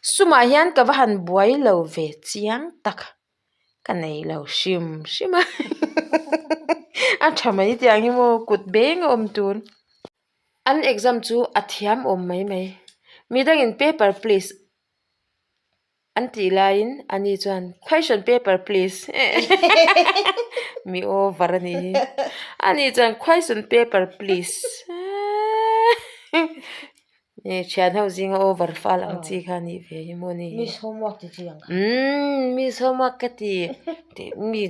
Sumah hian ka va han buai lo ve chiang tak ka nei lo hrim hrim a a tha mai tiang hi maw kut beng a awm tur. An exam chu a thiam awm mai mai midangin paper please an tih laiin ani chuan question paper please mi over a nih hi ani chuan question paper please thian ho zinga over fal ang chi kha a nih ve hi maw ni hi miss homework ti chi ang kha umm miss homework ka ti mi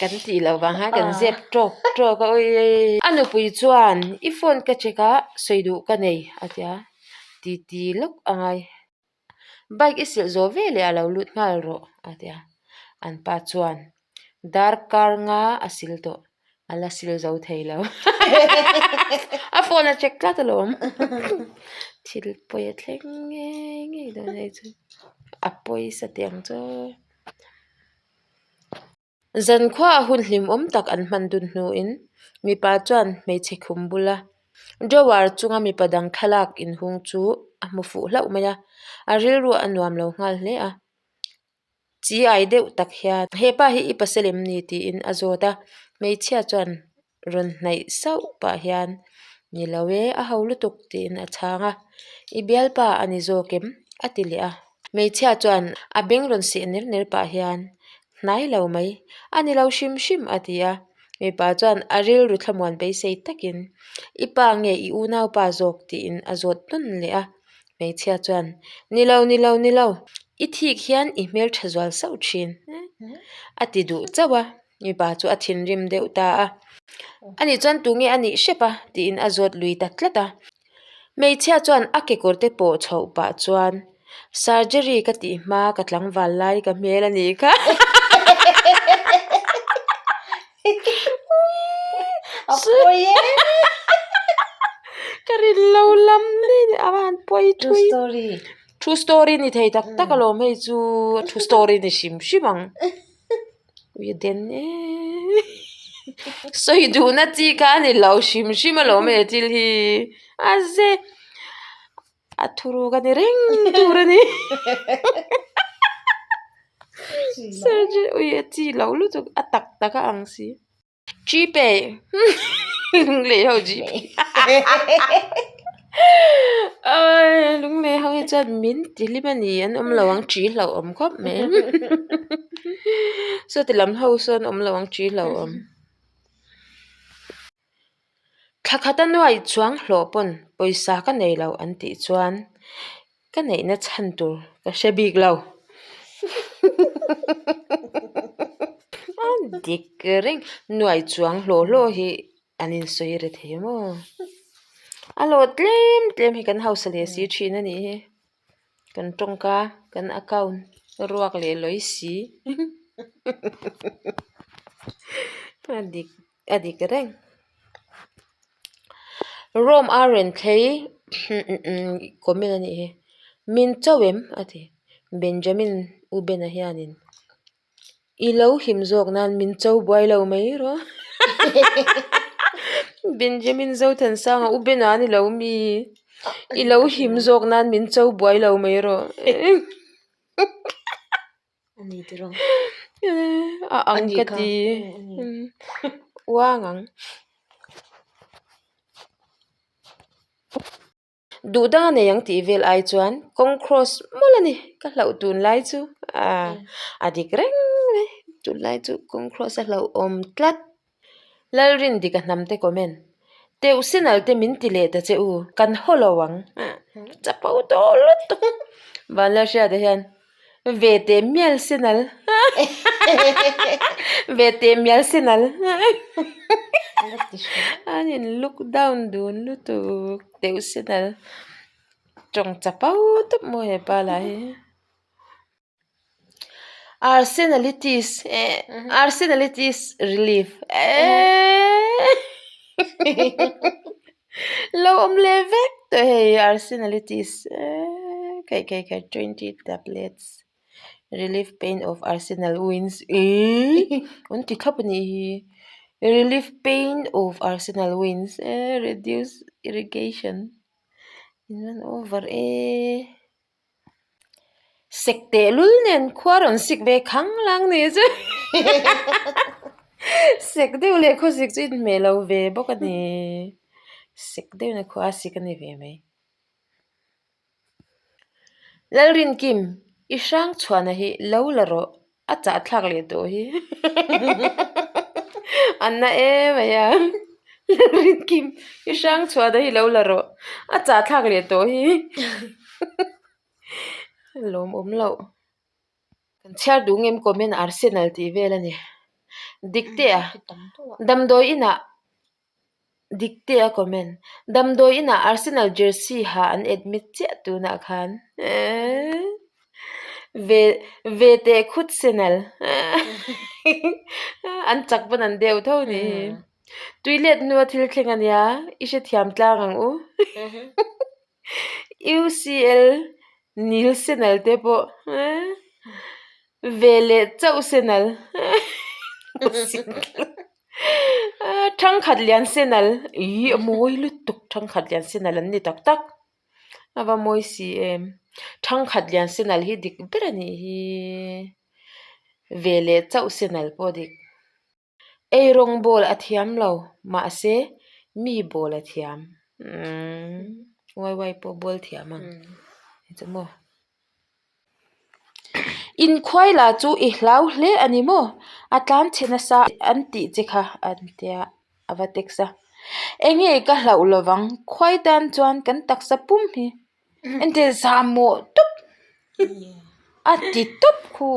kan tih loh vang khan kan zep tawk tawk a awii a nupui chuan i phone ka check a sawi duh ka nei a ti a ti ti lawk a ngai. Bike i silh zawh ve leh a lo lut nghal rawh a ti a, an pa chuan darkar nga a sil tawh a la sil zo thei lo a phone a check tlat alawm thil pawi a thleng ngei ngei dawn hei chu a pawisa tih ang chu. Zankhua a hun hlimawm tak an hman dun hnuin mipa chuan hmeichhe khum bula drawer chunga mipa dang thlalak inhung chu a hmu fuh hlauh mai a, a rilru a nuam lo nghal hle a. Chi ai deuh tak hian hepa hi i pasal em ni tiin a zawt a, hmeichhia chuan rawn hnaih sauh pah hian ni lo e a ho lutuk tiin a chhang a i bialpa a ni zawk em a ti leh a hmeichhia chuan a beng rawn seh ner ner pah hian hnai lo mai a ni lo hrim hrim a ti a mipa chuan a rilru thlamuan beisei takin i pa nge i unaupa zawk tiin a zawt nawn leh a hmeichhia chuan ni lo ni lo ni lo i thik hian i hmeltha zual sauh thin a ti duh chauh a. Mipa chu a thinrim deuh ta a, Ani chuan tunge a nih hrep a? tiin a zawt lui ta tlat a. Hmeichhia chuan a kekawr te pawh chhoh pah chuan, Surgery ka tih hma ka tlangval lai ka hmel a nih kha. A pawi e! Ka rin lo lam daih a ni, a van pawi thui. True story. True story ni thei tak tak alawm hei chu, true story ni hrim hrim ang. Ui a den e sawi duhna chi kha a ni lo hrim hrim alawm he thil hi a ze a thuruk a ni reng tur a ni ui a chi loh lutuk a tak tak a ang si. Gpay lunglei ho gpay awi lunglei ho hi chuan min ti hlim a ni an awm lo ang thi hlauh awm khawp mai sawti lam ho sawn awm lo ang thi hlauh awm thla khat a nuai chuang hlawh pawn pawisa ka nei lo an tih chuan. Ka neihna chhan tur ka hre bik lo. A dik reng nuai chuang hlawh hlawh hi an insawi ri thei maw? A hlawh tlem tlem hi kan hausa leh si thin a nih hi. Kan tawngka kan account ruak leh lawi si. A dik a dik reng. Rome a rawn thlei comment a nih hi min cho em a ti Benjamin u Bena hianin i lo hlim zawk nan min cho buai lo mai rawh Benjamin Zothansanga u Bena a ni lo mi i lo hlim zawk nan min cho buai lo mai rawh. Ani ti rawng. A ang ka ti. Uang ang. Duh dang a nei ang tih vel ai chuan kawng cross mawlh a ni. Ka hlauh tunlai chu. A dik reng mai. Tunlai chu kawng cross a hlauhawm tlat. Lalrindika hnamte comment, Teuh sinal te min ti leh ta che u, kan haw lo ang. Chapo tawh lutuk. Vanlalhriata hian, Ve teh mial sinal. Ve teh mial sinal. An in look down dun lutuk teuh sinal. Tawng chapo tawp maw hepa lah hi. Arsenalitis eh Arsenalitis relief eh lo awm leh vek tawh hei Arsenalitis eh kai kai kai 20 tablets relief pain of Arsenal wins ih an ti thlap a nih hi relief pain of Arsenal wins eh reduce irrigation in rawn over e. Sek tehlul nen khua rawn sik ve khang lang ni chu. Sek deuh leh khawsik chu inhmeh lo ve bawk a ni. Sek deuhna khua a sik a ni ve mai. Lalrinkim, i hrang chhuahna hi lo la rawh, a chahthlak leh tawh hi. A na em mai a. Lalrinkim, i hrang chhuahna hi lo la rawh, a chahthlak leh tawh hi. Lawmawm loh. Kan chhiar duh ngem comment Arsenal tih vel a ni. Dikte a, damdawi inah Dikte a comment. Damdawi inah Arsenal jersey ha an admit chiah tunah khan. Ve ve teh khut senal. An chak pawn an deuh tho ni. Tui let hnua thil thleng a nia, i hrethiam tlang ang u. UCL Nil senal te pawh ve leh chauh senal thangkhat lian senal ih a mawi lutuk thangkhat lian senal an ni tak tak a va mawi si em thangkhat lian senal hi dik ber a nih hi ve leh chauh senal pawh a dik. Eirawng bawl a thiam lo, mahse mi bawl a thiam. Umm YY pawh bawl thiam ang chu maw. Inkhuai la chu i hlau hle a ni maw? A tlan chhe nasa an tih che kha an tia a va text a. Enge ka hlauh lovang, khuai tan chuan kan taksa pum hi. Engtin zahmawh tawp a ti tawp khu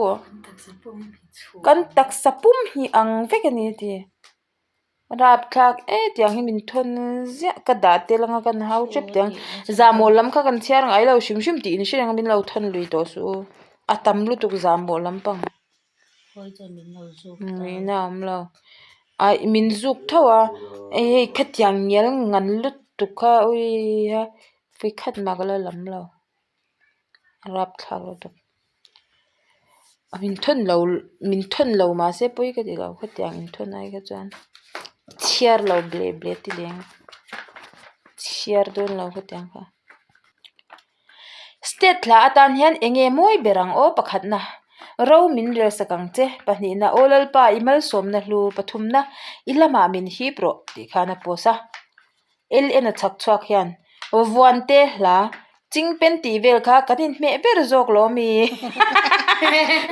kan taksa pum hi ang vek a ni a ti rapthlak e tiang hi min thawn ziah ka dah tel anga kan hau tep tiang zahmawh lam kha kan chhiar ngai lo hrim hrim tih in hre reng a min lo thawn lui tawh suh u a tam lutuk zahmawh lampang. Nihna a awm lo aih min zuk tho a hei khatiang ngial ngan lutuk kha uiha Vawikhat mah ka la lam lo a rapthlak lutuk min thawn lo min thawn lo mahse pawi ka ti lo khatiang inthawn ai kha chuan chhiar lo bleh bleh ti leng chhiar dawn lo khatiang kha state thla atan hian eng nge mawi ber ang aw pakhatna ro min rel sak ang che pahnihna aw lalpa i malsawmna hlu pathumna i lamah min hip rawh tih khan a post a. LN a chhak chhuak hian Vuante hla Chingpen tih vel kha kan inhmeh ber zawk lo ami?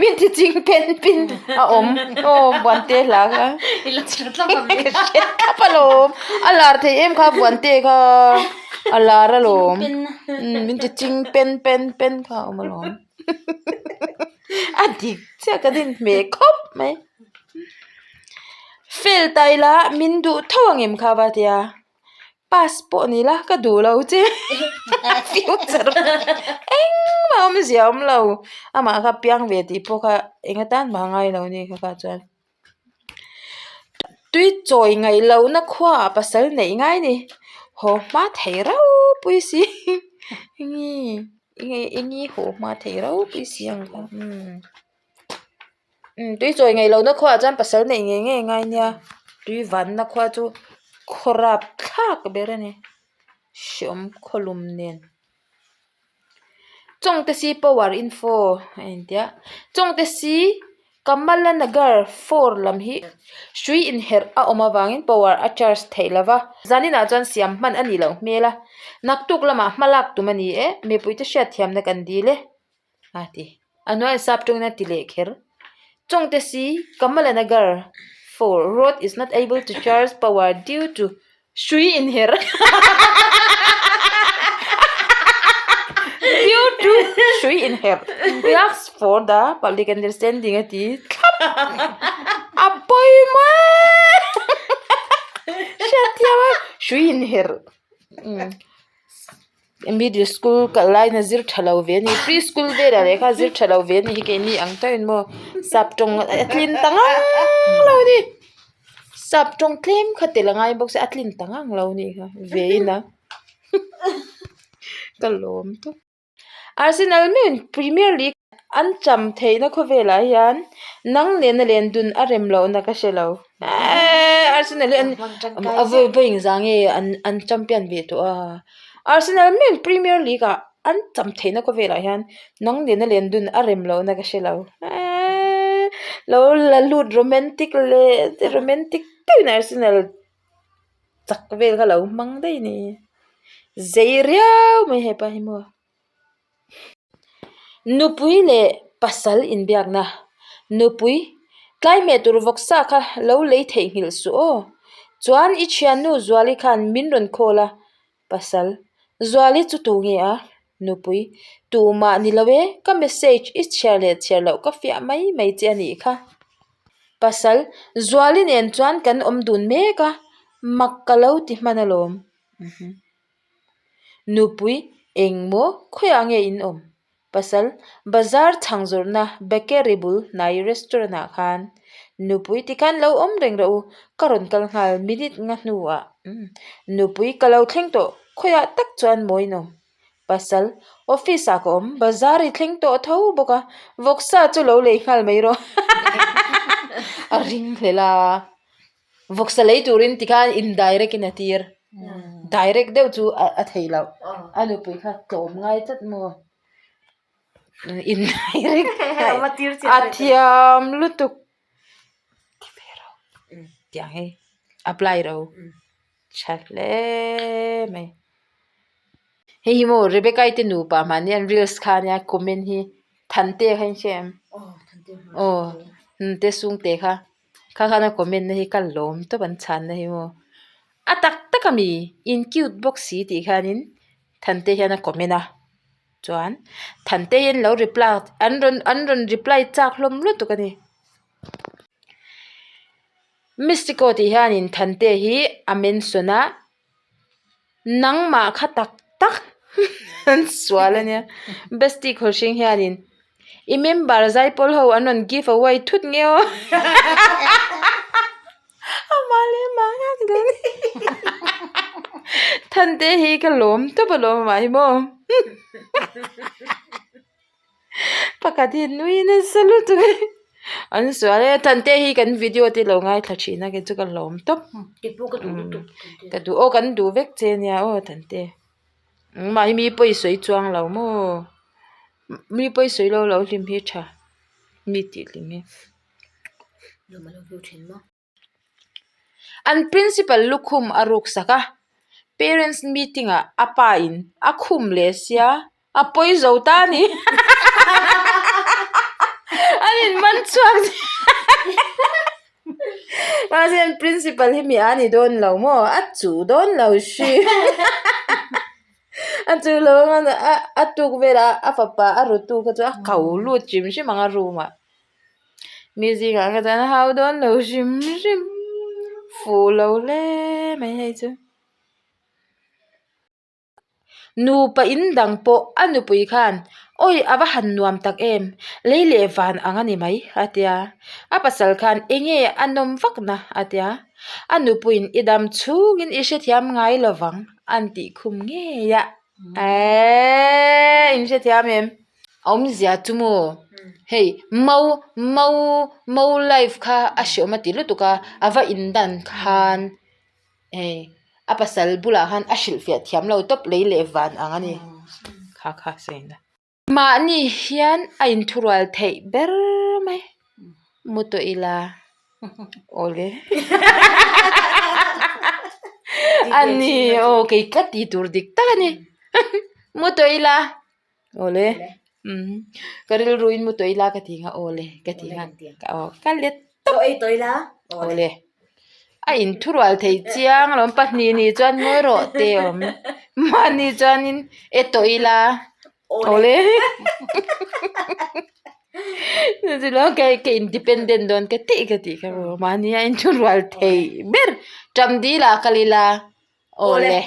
Min ti chingpen pin a awm aw Vuante hla kha. Ka hre thlap alawm a lar thei em kha Vuante kha a lar alawm min ti chingpen pen pen kha a awm alawm a dik chiah kan inhmeh khawp mai. Fail ta ila min duh tho ang em kha va tia pass pawh ni la ka duh lo che future engmah awmzia a awm lo amah kha piang ve tih pawh kha eng atan mah a ngai lo a ni kha kha chuan tui chawi ngaih lohna khuaah pasal neih ngai a ni haw hma thei ropui si enge enge haw hma thei ropui si ang kha umm. Umm tui chawi ngaih lohna khuaah chuan pasal neih ngei ngei a ngai nia tui vanna khua chu khaw rap thlak ber a ni hreawm khawlum nen Chawngte si power info a intia Chawngte si Kamalanagar four lam hi hrui inherh a awm avangin power a charge theih lova zaninah chuan siam hman a nih loh hmel a naktuk lamah hma lak tum a ni e mipuite hriatthiamna kan dil e. a ti. A hnuaiah sap tawngin a ti leh kher. Chawngte si Kamalanagar 4 road is not able to charge power due to hrui inher due to hrui inher we ask for the public understanding a ti thlap a pawimawh hriatthiam a hrui inher umm. Middle school kal laiin a zir tha lo ve a ni pre school velah leh kha a zir tha lo ve a ni hi keini ang tawhin maw sap tawng a tlin ta ngang lo a ni sap tawng tlem kha tel a ngai bawk sia a tlin ta ngang lo a nih kha ve in a ka lawm tawp. Arsenal meuhin Premier League an cham theihna khawvelah hian nang nena len dun a rem lohna ka hre lo eeee Arsenal hi an a vawi vawi engzah nge an champion ve tawh a Arsenal meuhin Premier League ah. An cham theihna khawvelah hian nang nena len dun a rem lohna ka hre lo. Eeee lo la lut romantic leh romantic deuhin Arsenal chak vel kha lo hmang daih a ni. Zei riau mai hepa hi maw. Nupui leh pasal inbiakna nupui tlai hmeh tur vawksa kha lo lei theihnghilh suh aw. Chuan i thiannu Zuali khan min rawn call a. Pasal, Zuali chu tu nge a? Nupui, Tumah ni lo e, ka message i chhiar leh chhiar loh ka fiah mai mai che a nih kha. Pasal, Zuali nen chuan kan awm dun mek a, mak ka lo ti hman alawm. Nupui, Engmaw, khawiah nge in awm? Pasal, Bazar chhang zawrhna bakery bul hnai restaurant ah khan nupui tikhan lo awm reng rawh u, ka rawn kal nghal minute nga hnuah nupui ka lo thleng tawh khawiah tak chuan mawi nawm. Pasal, Office ah ka awm, bazar i thleng tawh tho bawk a, vawksa chu lo lei nghal mai rawh a ring hlel a. Vawksa lei turin tikhan indirect in a tir. Direct deuh chu a thei loh. A nupui kha tlawm ngai tlat maw. Indirect a thiam lutuk. Tiang hi apply ro tha hle mai. Hei hi maw Rebecca i te nupa mahni an reels kha ania comment hi Thante kha in hria em? Aw Thante Sungte kha. Kha khan a comment na hi ka lawm tawp an chhan na hi maw a tak tak ami in cute bawk si tih khanin Thante hian a comment a chuan Thante hian lo reply an rawn an rawn reply chak hlawm lutuk a ni Mystico tih hianin Thante hi a mention a. Nangmah kha tak tak an sual a nia. Bestie khawlhring hianin i member zaipawl ho an rawn give away thut nge aw. Amah leh amah hian ti dawn. Thante hi ka lawm tawp alawm amah hi maw. Pakhat hi nui nasa lutuk e an sual e Thante hi kan video te lo ngaithla thin a kei chu ka hlawm tawp ka duh aw kan duh vek che ania aw Thante mahni mi pawi sawi chuang lo maw mi pawi sawi lo lo hlim hi tha mi tih hlim hi. An principal lukhum a ruk sak a, parents meeting ah a pa in a khum leh sia a pawi zo ta a ni an in man chhuak mahse an principal hi mi a ni dawn lo maw a chuh dawn lo hri a chuh lo ang a a tuk velah a fapa a rutu kha chu a ko lut hrim hrim ang a room ah. Mi zingah kha chuan a hau dawn lo hrim hrim fuh lo hle mai hei chu. Nupa in dang pawh a nupui khan awi a va han nuam tak em lei leh van ang a ni mai a tia a pasal khan eng nge a nawm vak na a tia a nupuiin i dam chhungin i hrethiam ngai lo vang an tih khum ngei a eeee in hrethiam em. Awmzia chu maw hei mau mau mau life kha a hreawm a ti lutuk a a va in dan khan hei a pasal bulah khan a hrilhfiah thiam lo tawp lei leh van ang a ni kha kha sawi na. Mahni hian a inthurual theih ber mai mu tawh ila awle a ni aw kei ka tih tur dik tak a ni mu tawh ila. Awle umm ka rilru in mu tawih la ka ti nga awle ka ti nga aw ka let tawp ei tawih la awle a in thurual thei chiang alawm pahnih nih chuan ngawi rawh te awm mahni chuanin e tawih la awle ka independent dawn ka tih ka tih kha maw mahni a in thurual thei ber ṭam dil ah kal ila. Awle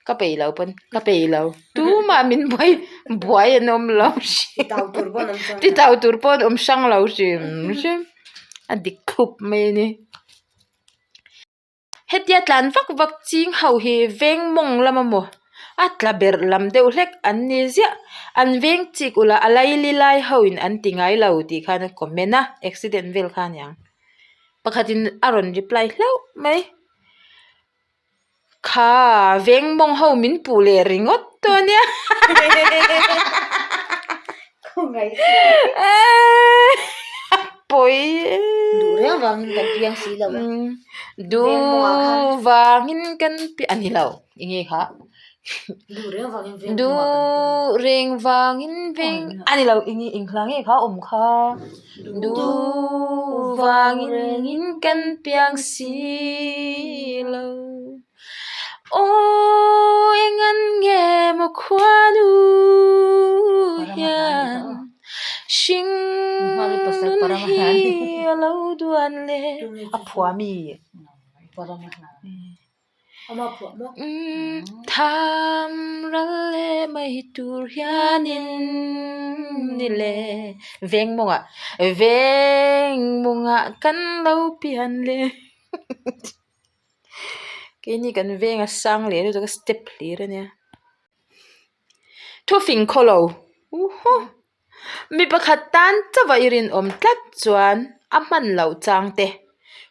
ka peih lo pawn ka peih lo tumah min buai buai an awm lo hrim ti tau tur pawh an awm hrang lo hrim hrim a dik khup mai a ni hetia tlan vak vak ching ho hi veng mawng lam amaw a tla berh lam deuh hlek an ni ziah an veng chik ulh a a laili lai ho in an ti ngai lo tih khan a comment a accident vel kha aniang pakhat in a rawn reply hlauh mai. Kha veng mawng ho min puh leh ringawt tawh ania. Pawi e. Duh reng vangin kan piang si lo a. Duh vangin kan piang a ni lo eng nge kha. Duh reng vangin veng mawngah kan piang. Duh reng vangin veng a ni lo eng nge eng hla nge kha awm kha. Duh vangin kan piang si lo. Aw eng an nge maw khuanu hian hring nun hi a lo duan le. A phuah mi. Tham ral leh mai tur hianin ni le. Veng mawngah veng mawngah kan lo pian le. Keini kan veng a sang leh lutuk a step hlir a nia. Thufing khaw lo Mi pakhat tan chauh a i rinawm tlat chuan a hman loh chang te,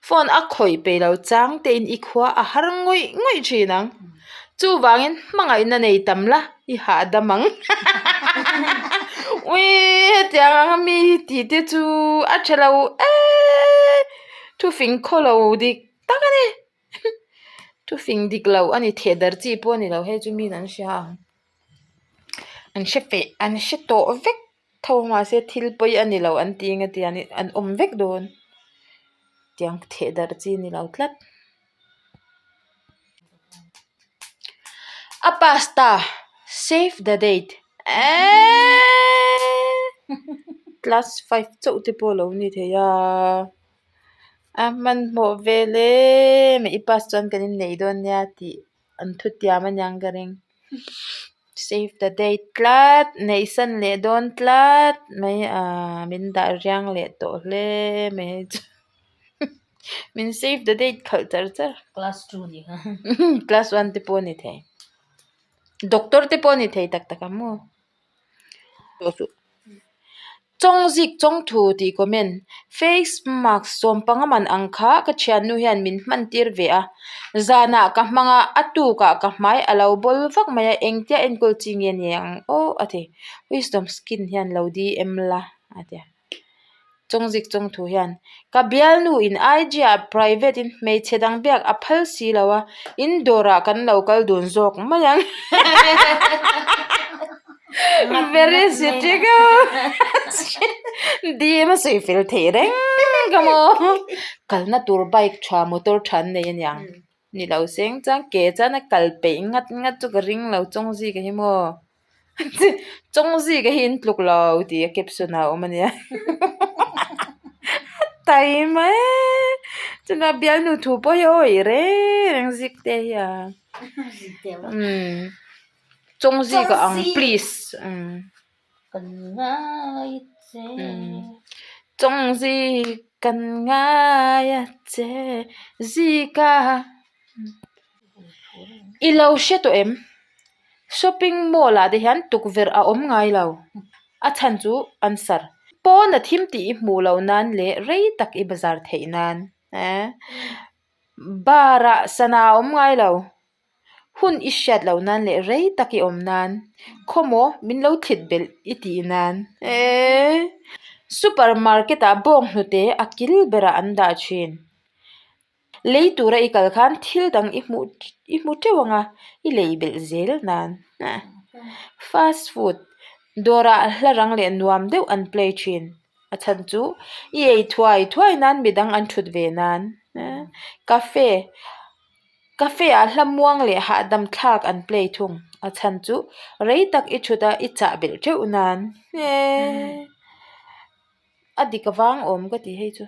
phone a khawih peih loh chang te in i khua a har ngawih ngawih thin ang. Chuvangin hmangaihna nei tam la i hahdam ang. Ui hetiang anga mi hi tih te chu a tha lo eee thufing khaw lo dik tak a ni. Thufing dik lo a ni theh dar chi pawh a ni lo hei chu miin an hria ang. An hre feh an hre tawh vek tho mahse thil pawi a ni lo an ti eng a tiang hi an awm vek dawn tiang theh darh chi a ni lo tlat. A pass ta save the date eeeee class five chauh te pawh a lo ni thei a a hmanhmawh vel em i pass chuan kan innei dawn nia tih. An thutiam aniang ka ring. Save the date tlat, neih san leh dawn tlat mai ah min dah riang leh tawh hle mai hei chu. Min save the date khalh char char. Class two ni kha. Class one te pawh a ni thei. Doctor te pawh a ni thei tak tak ang maw. Chawngzik chawngthu tih comment face mask sawmpanga man ang kha ka thiannu hian min hman tir ve a, zanah ka hmang a, a tukah ka hmai a lo bawl vak mai a, engtia enkawl chi nge ni ang aw a ti, wisdom skin hian lo DM la a ti a. Chawngzik chawngthu hian ka bialnu in IG ah private in hmeichhe dang biak a phal si lo a, in dawrah kan lo kal dun zawk mai ang very dim a sawi fel theih reng ka maw kalna tur bike tha motor tha an nei aniang ni lo seng chuan ke chuan a kal peih ngat ngat chu ka ring lo chawngzik hi maw. Chawngzika hi in tluk lo tih a caption ah a awm a nia taima e chuna bialnu thu pawh hi a awih reng reng zik te hi a umm chawngzika ang please umm chawngzik kan ngai a che zika i lo hre tawh em. Shopping mall ah te hian tukverh a awm ngai lo a chhan chu answer pawn a thim tih i hmuh loh nan leh rei tak i bazar theih nan eh bar ah sana a awm ngai lo hun i hriat loh nan leh rei tak i awm nan khawmaw min lo thlit belh i tih nan eh super market ah bawnghnute a kil berah an dah thin. Lei tura i kal khan thil dang i hmuh i hmu teuh ang a, i lei belh zel nan fast food dawrah hla rang leh nuam deuh an play thin a chhan chu i ei thuai thuai nan midang an thut ve nan cafe cafe ah hla muang leh hahdam thlak an play thung a chhan chu rei tak i thut a i chah belh teuh nan a dik avang awm ka ti hei chu.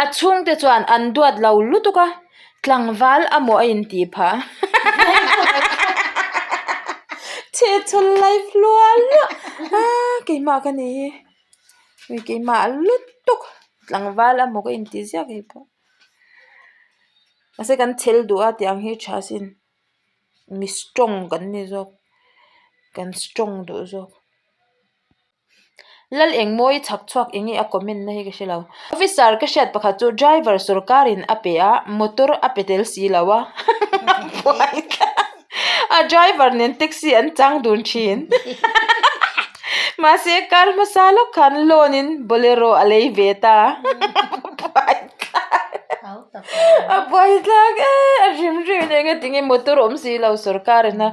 A chhungte chuan an duat lo lutuk a, tlangval amaw a intih phah a. Chhehchhawn life hluah hluah a keimah ka ni hi ui keimah lutuk tlangval amaw ka intih ziak hei pawh. Mahse kan chhel duh a tih ang hi tha sin mi strong kan ni zawk kan strong duh zawk. Lal Engmawi chhak chhuak eng nge a comment na hi ka hre lo. Officer ka hriat pakhat chu driver sorkar in a pe a, motor a pe tel si lo a, a driver nen taxi an chang dun thin. Mahse car hmasa lawk khan loan in bolero a lei ve ta. A buaithlak e a hrim hrim in eng ati nge motor awm si lo sorkar in a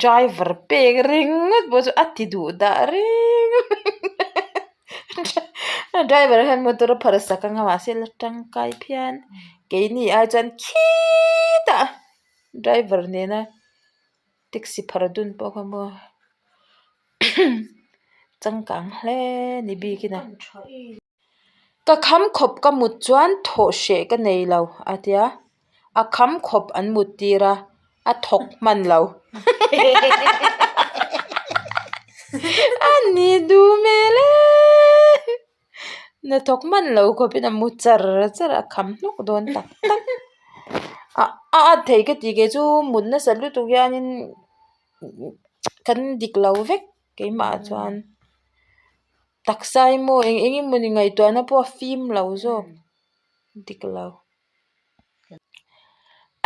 driver pek ringawt pawh chu a ti duh dah reng a driver hian motor a phar sak anga mahse la tangkai phian keini ai chuan khitah driver nena taxi phar dun pawh kha maw changkang hle ni bikin a. Ka kham khawp ka mut chuan thawh hreh ka nei lo a tia, a kham khawp an mut tir a, a thawk hman lo. A ni duh hmel e, na thawk hman lo khawpin a mu char char a, a kham hnawk dawn tak tak. A at thei ka ti kei chu mut nasat lutuk hianin kan dik lo vek keimah chuan. Taksa hi maw eng eng emawni ngaihtuahna pawh a fim lo zawk dik lo.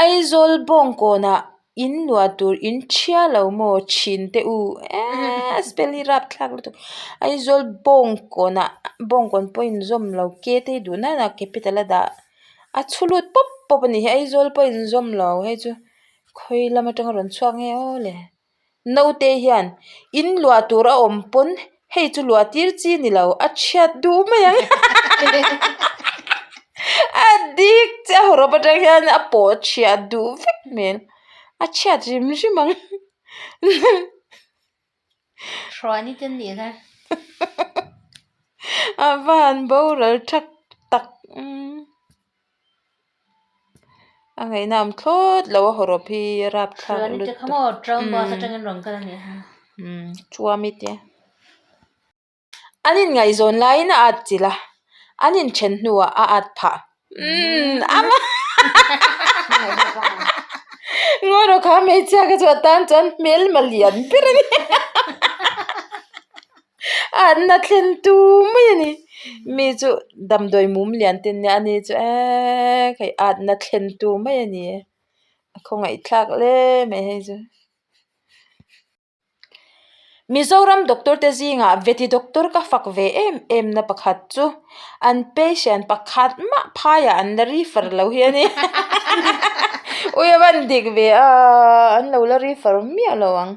Aizawl bawngkawnah in luah tur in ṭhia lo maw ṭhin teh u eee a spell hi rapthlak lutuk. Aizawl bawngkawnah bawngkawn pawh inzawm lo ke te hi duh nana capital a dah a chhu lut pawp pawp a nih hi Aizawl pawh inzawm lo hei chu khawi lam atanga rawn chhuak nge aw le. Naute hian in luah tur a awm pawn hei chu luah tir chi ni lo a chhiat duh mai ang a dik chiah a hawrawp atang hian a pawh chhiat duh vek hmel a chhiat hrim hrim ang. Hruaini te an nih kha. A va han boral thak tak. A ngaihna awm thlawt lo a hawrawp hi rapthlak lutuk. Umm chuami te an inngaihzawn laiin a at chilh a an inthen hnuah a at phah umm ngawi rawh kha hmeichhia kha chu a tan chuan hmelma lian ber a ni. A na thlen tu mai a ni mi chu damdawi mum lian te nia ani chu eee hei atna thlen tu mai a ni e a khawngaih thlak hle mai hei chu. Mizoram doctor te zingah veti doctor ka fak ve em em na pakhat chu an patient pakhat mah phaiah an la refer lo hi a ni ui a van dik ve a an lo la refer miah lo ang.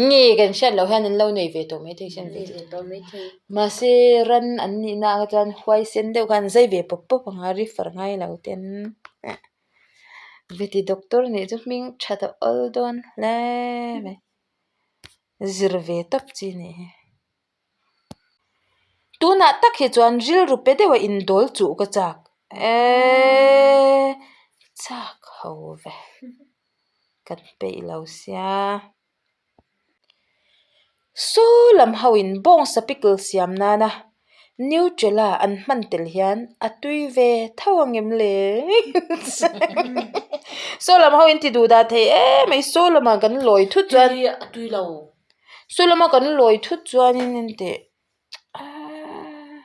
Nge kan hriat loh hian an lo nei ve tawh maithei sin ve tawh maithei. Mahse ran an nih na ah chuan huaisen deuh khan an zai ve pawp pawp ang a refer ngai lo ten veti doctor nih chu hming tha ta awl dawn hle mai zir ve tawp chi a nih hi. Tunah tak hi chuan rilru pe deuha indawl chuh ka chak eeee chak ho ve kan peih lo sia. Saw lam ho in bawngsa pickle siam nana Nutella an hman tel hian a tui ve tho ang em le saw lam ho in ti duh dah thei em mai saw lamah kan lawi thut chuan a tui lo. Saw lama kan lawi thut chuanin engteh aaa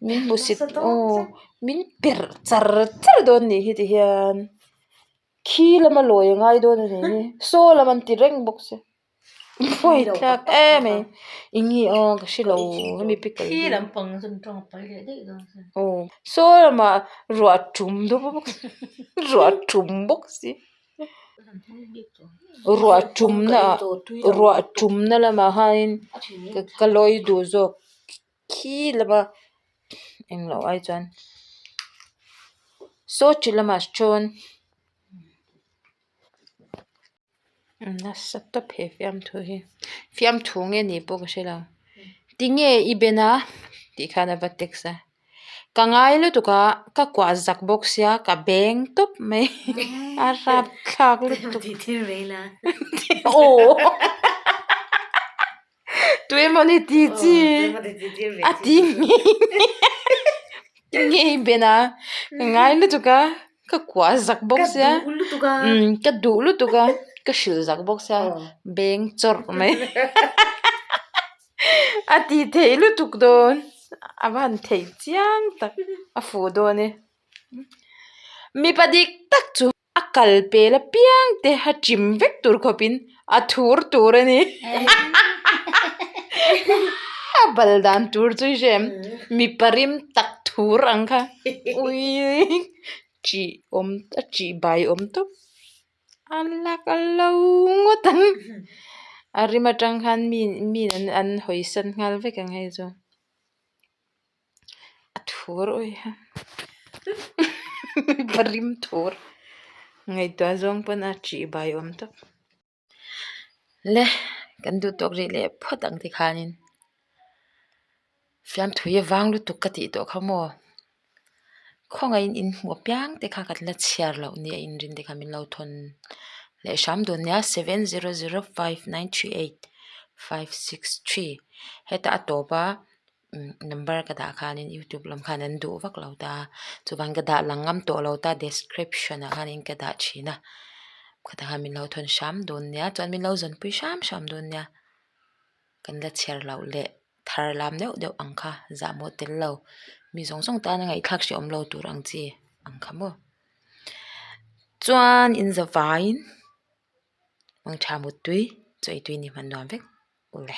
min hmusit aw min perh char char dawn nih hi ti hian khi lama lawi a ngai dawn a nih hi saw lam an ti reng bawk sia pawi thlak em mai eng nge aw ka hre lo hemi pickle hi aw saw lamah ruah tum deuh bawk ruah tum bawk si. Ruah tumna ah ruah tumna lamah hianin ka lawi duh zawk khi lama englo ai chuan saw chi lamah sawn nasa tawp he fiamthu hi fiamthu nge nih pawh ka hre lo tinge i ben a tih khan a va text a. Ka ngai lutuk a, ka kuah zak bawk sia ka beng tawp mai a rapthlak lutuk aw tuemaw ni tih chi a ti ngei ngei ben a ka ngai lutuk a ka kuah zak bawk sia ka duh lutuk a ka hrilh zak bawk sia beng chawrh mai. A tih theih lutuk dawn a va han theih chiang tak a fuh dawn e mipa dik tak chu a kal pel apiang te a chim vek tur khawp in a thur tur a ni a bal dan tur chu i hria em mipa rim tak thur ang kha uiii chih awm a chih bai awm tawp. A lak a lo ngawt ang a rim atang khan mi mi an an hawi san nghal vek ang hei chu a thur awih a mipa rim thur ngaihtuah zawng pawn a ṭih bai awm tawp le kan duh tawk rih leh phawt ang tikhanin fiamthui a vang lutuk ka tih tawh kha maw. Khawngaihin in hmuh apiang te kha kan la chhiar loh nia inrin te kha min lo thawn leh hram dawn nia seven zero zero five nine three eight five six three hetah a tawp a number ka dah khanin youtube lam khan an duh vak lo ta a chuvang ka dah lang ngam tawh lo ta description ah khanin ka dah thin a khatah khan min lo thawn hram dawn nia chuan min lo zawnpui hram hram dawn nia kan la chhiar loh leh. Thar lam deuh deuh ang kha zahmawh tel lo mi zawng zawng tana ngaihthlak hrehawm lo tur ang chi ang kha maw chuan in za vaiin mangtha muttui chaw ei tui ni hman nuam vek ule.